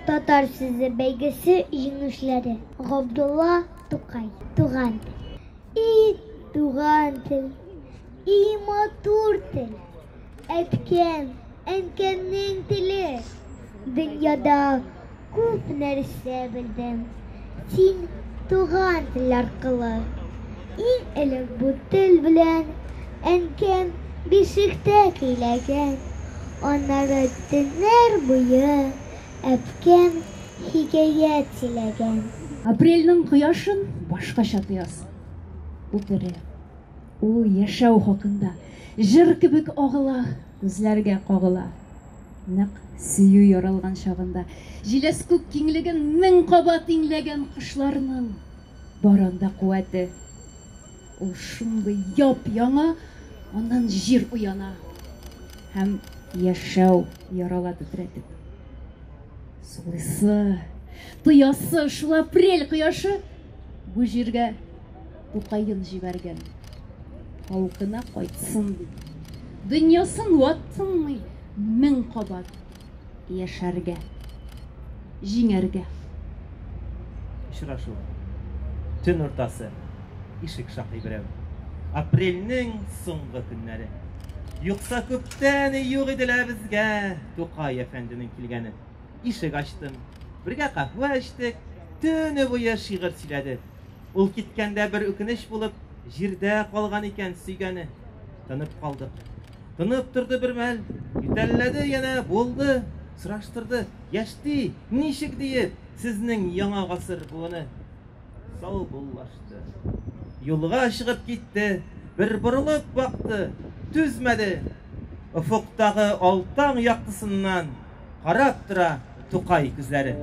Татар сүзе бәйгесе җиңүчеләре. Габдулла Тукай. Туган тел. И туган тел, и матур тел. Әткәм, әнкәмнең теле. Дөньяда күп нәрсә белдем. Син туган тел аркылы. Иң элек бу тел белән әнкәм бишектә көйләгән. Аннары төннәр буе әбкәм хикәят сөйләгән. Апрельнең кояшын башкача тоясың. Ул тере. Ул яшәү хакында. Җыр кебек агыла, күзләргә кагыла. Нәкъ сөю яралган чагында. Җиләс күк киңлеген мең кабат иңләгән кошларның бар анда куәте. Ул шундый яп-яңа, аннан җир уяна. Һәм яшәү ярала тетрәтеп. Сулыйсы, тоясы шул апрель кояшы бу җиргә Тукаен җибәргән. Халкына кайтсын дип. Дөньясын ватсынмый мең кабат яшәргә, җиңәргә. Очрашу. Төн уртасы. Ишек шакый берәү. Апрельнең соңгы көннәре. Юкса күптән юк иде лә безгә Тукай әфәнденең килгәне. Ишек ачтым. Бергә каһвә эчтек. Төне буе шигырь сөйләде. Ул киткәндә бер үкенеч булып, җирдә калган икән сөйгәне. Тынып калдык. Тынып торды бер мәл, ютәлләде янә, булды. Сораштырды, яшьти, ничек диеп, сезнең яңа гасыр буыны. Саубуллашты. Юлга чыгып китте, бер борылып бакты, түзмәде. Офыктагы алтаң яктысыннан карап тора Тукай күзләре.